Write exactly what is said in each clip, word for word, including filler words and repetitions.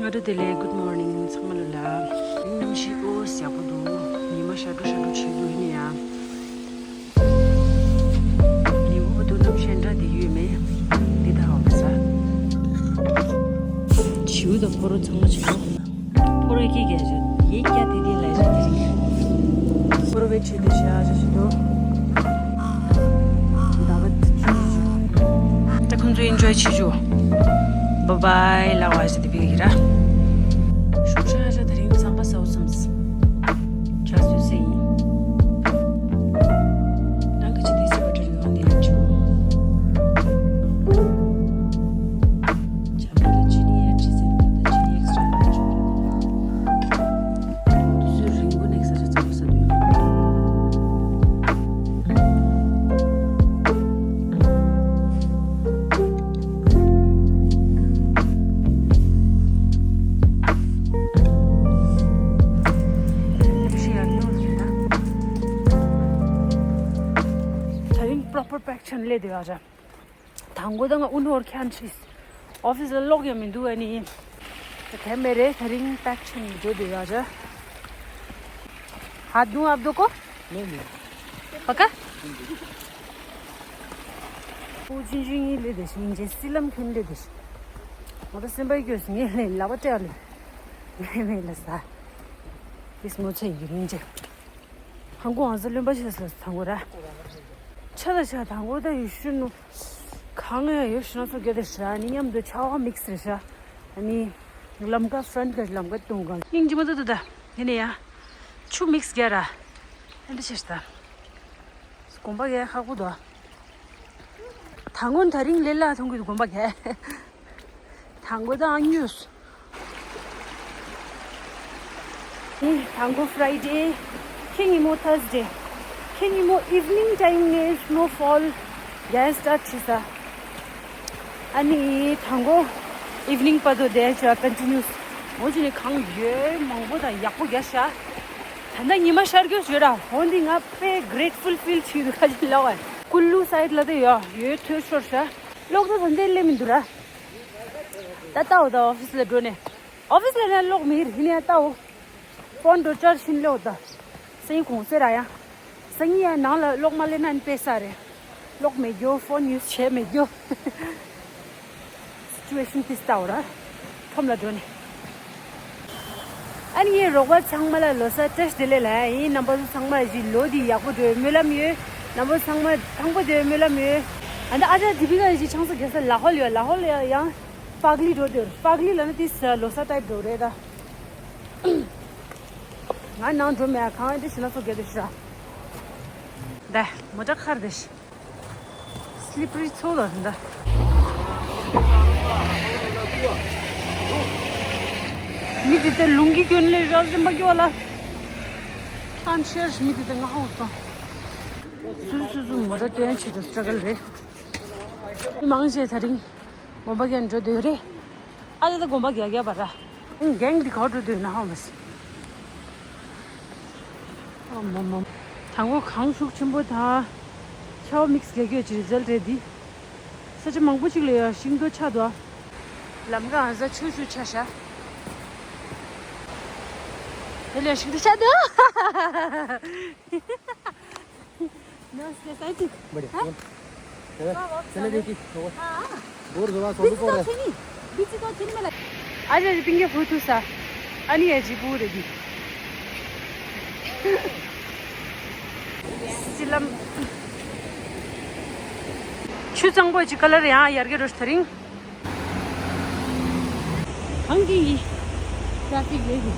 སྔ་དྲོ་བདེ་ལེགས། Good morning ཚང་མ་ལོ་ལ། གནམ་གཤིས་ཨོ་ཡག་པོ་འདུག་ཉི་མ་ཤར་འགྲོ་ཤར་འགྲོ་བྱེད་འདུག་ཡིན་ཡ། ཉིན་གུང་བ་དུ་གནམ་གཤིས་འདྲ་དེ་ཡོད་མེད། འདི་ད་ཧ་གོ་ས། བྱིའུ་དང་ཕོ་རོ་ཚང་མ་བྱེད་འདུག་ཕོ་རོ་སྐད་རྒྱག་བྱེད་ཡེ་སྐྱ་དེ་དེ་ལ་བྱེད་དེ་རིང་། ཕོ་རོ་བེད་བྱེད་དེ་ཤ་ཤ་བྱེད་འདུག་ད་ཁོང་ཚོ་ཨིན་ཇོའི་བྱེད་རྒྱུ། བཱའི་བཱའི་ལགས་བ་ཞེས་དེ་བི་གི་ར། ཤུགས་ཆེ་ཧ་ཤ་དེ་རིང་ཚང་པ་སའུ་སམ་སི། ཇ་སུ་སེ་ཡིན། རང་གི་ཅི་དེ་སི་བ་ཏྲ་རི་ཡོང་ནི་ལ་ཆུ། ཇ་མ་ད་ཅི་ནི་ཡ་ཅི་སེ་མ་ད་ཅི་ནི་ཨེག་སི་ཊྲ་ལ་ཆུ། དུས་ཚོད་རིང་པོ་ནས་ས་ཆ་ཚ་པོ་ས་དུས། ད་རིང་པོ་རོ་པར་པེག་ཆེན་ལས་དེ་བ་ར། དང་པོ་ད་ང་ཨུན་ཧོར་ཁྱན་ཆིས། ཨོ་ཕིས་ལ་གློག་ཡང་མི་འདུག་ཨ་ནི། དེ་མེ་རེ་ད་རིང་པེག་ཆེན་འགྲོ་དེ་བ་ར། ཧ་དུང་ཨབ་དོ་ཀོ། ནོ་མི། བ་ཀ། ཨུ་ཅིན་ཅིན་ངི་ལེ་དེ་ཤིང་ཅེ་སི་ལམ་ཁན་ལེ་དེ་ཤིང་། ང་ད་སེམས་པ་སྐྱོ་སི་ངེ་ལེ་ལ་བ་ཏེ་ལེ། ངེ་མེ་ལ་ས། ཡིས་མོ་ཚེ་ཡི་རིང་ཅེ། ཧང་གོ་ཨང་ཟི་ལོན་པ་ཤེས་ལ་དང་གོ་ར། ཆ་ལ་ཆ་དང་གོ་ད་ཡུ་ཤུ་ནུ། གང་ཡང་ཡོད་ཤི་ན་ཚོ་གེ་དེ་ཤ་ནི་མཉམ་དུ་ཆ་བ་མིག་སི་རེ་ཤ། ནི། ལམ་ཀ་ཧྥ་རན་ཀ་ལམ་ཀ་ཏུང་གང་སྙིང་རྗེ་མོ་ད་ད་ད། ཡིན་ནི་ཡ། ཆུ་མིག་སི་རྒྱ་ར། ཨ་འདྲ་ཤེས་ཤ་ད། དགོན་པ་གས་ཁག་པོ་དོ། དང་གོ་ད་རིང་ལེ་ལ་ཐོང་གི་དགོན་པ་གས། དང་གོ་ད་ཨ་ཉུས། དང་གོ་ཧྥ་རའི་ཌེ། ཁེ་ཉི་མོ་ཐར་སི་ཌེ། ཁེ་ཉི་མོ་ཨིབ་ནིང་ཊའིམ་ནས་སི་ནོ་ཕོལ་རྒྱག་སི་ཊར་ཊི་བྱས་ས། ཨ་ནི་དང་གོ་ཨིབ་ནིང་བར་དུ་དེ་ཆ་ཀོན་ཊི་ནིའུ་སི། འོ་ཅི་ནི་གང་ཡོད་མང་པོ་དང་ཡག་པོ་རྒྱག་ཤ། ད་ལྟ་ཉི་མ་ཤར་རྒྱུ་བྱོས་ར། འོ་འདི་ང་དཔེ་གྲེཊ་ཕུལ་ཕིལ་བྱེད་འདུག་ཁ་ཅིག་ལབ་པ། ཀུ་ལུ་སའིཌ་ལ་དེ་ཡོད་ཡོད་ཐོས་ཤོར་ཤ། གློག་ད་ད་འདི་སླེབས་མི་འདུག་ར། ད་ལྟ་འོ་ད་ཨོ་ཕིས་ལ་འགྲོ་ནས། ཨོ་ཕིས་ལ་ན་གློག་མི་རིག་ནས་ད་འོ། ཕོན་འགྲོ་བཅར་ཤིན་ལོ་ད། སེང་གོང་སེ་ར་ཡ། སང་ཉིན་ཡང་ནང་ལ་གློག་མ་སླེབས་ན་ནི་དཔེ་ས་རེད། གློག་མེད་རྒྱུ་ཕོན་ཡུས་བྱས་མེད་རྒྱུ། སི་ཅུ་ཨེ་ཤིན་དེ་ལྟ་བུ་ར། ཁྲོམ་ལ་འགྲོ་ནས། ཨ་ནི་ངའི་རོགས་པ་ཚང་མ་ལ་ལོ་གསར་བཀྲ་ཤིས་བདེ་ལེགས་ལ་ཡིན། རྣམ་པ་ཚོ་ཚང་མ་ཞིག་ལོ་འདི་ཡག་པོ་འགྲོ་བའི་སྨོན་ལམ་ཡོད། རྣམ་པ་ཚོ་ཚང་མ་ཐང་པོ་བསྡད་པའི་སྨོན་ལམ་ཡོད། ཨ་ནི་ཨ་ཅག་དི་པི་ཀ་ཡི་ཞིག་ཆང་ས་རྒྱག་ས་ལ་ཧོལ་ཡོད། ལ་ཧོལ་ཡང་པག་ལི་འགྲོ་འདོད། པག་ལི་ལ་ནི་དེ་ལོ་གསར་ཊའིབ་འགྲོ་རེད་ད། ང་ནང་འགྲོ་མེད་གང་དེ་ཞིག་ན་ཚོ་རྒྱག་དེ་ཤི་ར། ད་མོ་ཊ་ཁར་དེ་ཤི། སི་ལི་པ་རི་ཚོགས་ལ་རེད་ད། མི་དེ་ལྟར་ལུང་གི་སྐྱོན་ལས་རག་བཞིན་པ་སྐྱོ་ལ། ཁྱམས་ཤར་མི་དེ་ལྟར་ང་ཧོ་སོང་། སུ་སུ་སུ་མོ་ཊ་སྟོན་བྱེད་དུ་སི་ཊྲ་གལ་རེད། མི་མང་ཆེ་ད་རིང་དགོན་པ་རྒྱག་འགྲོ་འདོད་རེད། ཨ་ལ་ད་དགོན་པ་རྒྱག་རྒྱག་པ་ར། ཨང་གེང་འདི་ག་འགྲོ་འདོད་ན་ཧོ་མ་སི། ཨ་མ་མ། དང་པོ་གངས་ཤུགས་ཆེན་པོ་དང་། ཆར་པ་མིག་སི་རྒྱག་རྒྱུ་ཅིག་རི་ཛལ་ཊི་རེད་འདི། ས་ཆ་མང་པོ་ཅིག་ལ་ཡང་ཤིང་སྡོང་ཆགས་འདུག་ལམ་ཁ་ཧ་ཟ་ཆུ་ཆུ་ཆགས་ཤག་དེ་ལ་ཤིང་སྡོང་ཆགས་འདུག नमस्ते साथी। बढ़िया। हाँ? चलो देखिए। हाँ। दूर जुआ सोलू को रहे। बीच को चिन्ह में लग। आज आज पिंगे फोटो सा। अनि है जी पूरे दी। सिलम। ཆུ་གཙང་པོ་ཅིག་ཁ་ལར་ཡང་ཡར་རྒྱས་འགྲོ་ཤི་ད་རིང་། གང་གི་ཡི། ཊ་ཕིག་ལས་ཀྱི།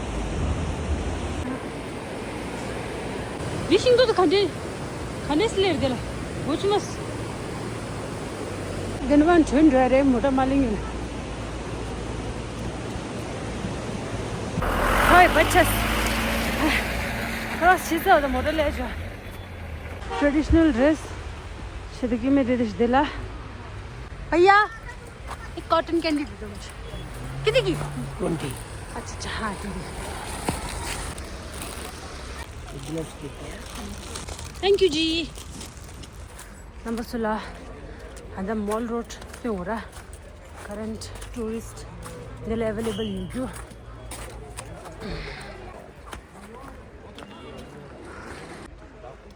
འདི་ཤིང་ཏོག་དེ་ག་འདྲས། ག་ནས་སླེབས་དེ་ལ། འགོ་ཆུ་མ་སི། དེ་ནས་མར་བྲོས་འགྲོ་ཡ་རེད། མོ་ཊ་མ་གླེང་ཡོད་ན། ཧོꯏ་བ་ཆས། ཁ་ལག་ཕྱི་ཚ་བ་དང་མོ་ཊ་སླེབས་བྱུང་། ཊྲེ་ཌི་ཤ་ནལ་ཌི་རེ་སི་ཞེ་དྲག་གི་མེད་དེ་དེ་ཞིག་དེ་ལ། भैया, एक कॉटन कैंडी दे दो मुझे। कितने की? ट्वेंटी। अच्छा, अच्छा, हाँ, ठीक है। थैंक यू जी। རྣམ་པ་ཚོ་ལ། ཧ་ད་མོལ་རོ་ཌི་ཕེ་འོ་ར། ཀ་རན་ཊི་ཊུ་རི་སི་ཊི་ འདི་ལ་ཨེ་ཝེ་ལེ་བལ་ཡོད་རྒྱུ།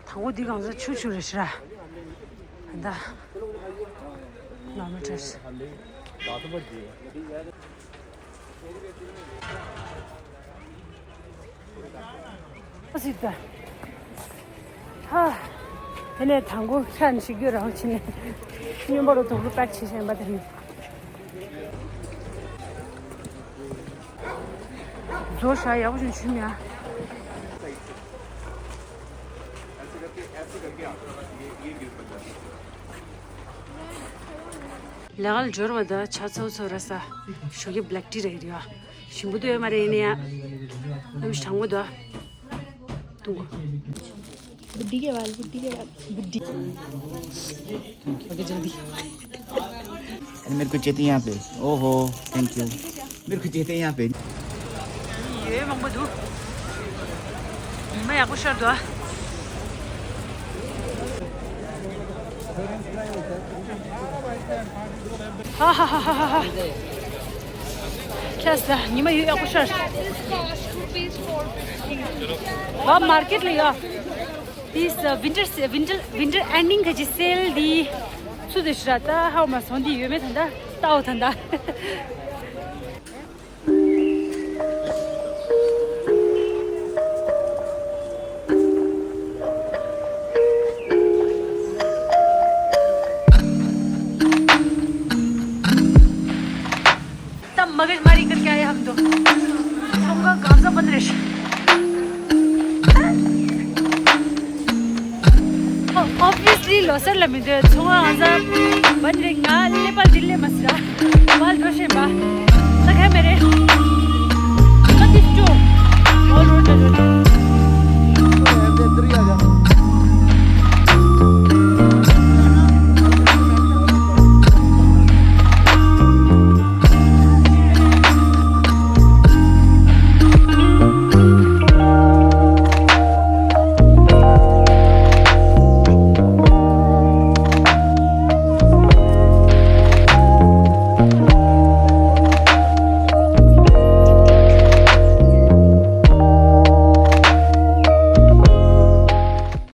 དང་པོ་འདི་གང་ཟག་ཆུ་ཆུ་རེད་ཤི་ར། ད་ནོར་མལ་ཊེ་སི་ཊི། ཧ། དེ་ནས་དང་པོ་ཤ་ནི་ཞིག་རྒྱུ་རང་ཕྱིན་ནས་སྨྱོན་པ་རུ་དོག་རུ་པད་ཆེ་ཞན་པ་དེ་རིང་། བཟོ་ཤ་ཡག་པོ་ཞིག་ཆུ་མེད་ཨ། ལས་ཀ་ལ་འབྱོར་བ་དང་ཆ་ཚང་ཚོ་ར་ས་ཞོགས་ཀྱི་བྷེ་ལེག་ཊི་རེད་རེད་ཨ། ཞིམ་པོ་དུ་ཡོད་མ་རེད་ཡིན་ནའི་ཡ། ཨམ་ཞིག་དྲང་པོ་དུ་ཨ། དུ། बुड्ढी के बाल, बुड्ढी के बाल, बुड्ढी। ओके, जल्दी। अरे, मेरे को चेते यहाँ पे। ओहो, thank you। मेरे को चेते यहाँ पे। ཡོད་མང་པོ་འདུག་ཉི་མ་ཡག་པོ་ཤར་འདུག་ཨ། ཧ་ཧ་ཧ། ཁྱེད་ཉི་མ་ཡོད་ཡག་པོ་ཤར། ཨ་མར་ཀེཊ་ལ་ཡོད། དེས་ཝིན་ཊར་སེ་ཝིན་ཊར་ཝིན་ཊར་ཨེན་ཌིང་ག་ཅི་སེལ་འདི་ཚུ་དེ་ཤི་ར་ད་ཧའོ་མ་སོང་འདི་ཡོད་མེད་ད་ད་ལྟའོ་ད་ད། तब मगजमारी करके आए हम तो। हमका गांजा बंद रहे। Obviously ལོ་གསར་ལ་མི་འདོད་ཚོང་ང་ང་ཚ་བན་རེ་ང་ལེ་པ་འདི་ལེ་མ་སི་ར་བལ་འགྲོ་ཤེས་པ་ད་ཁ་མེ་རེ། What is two? All road.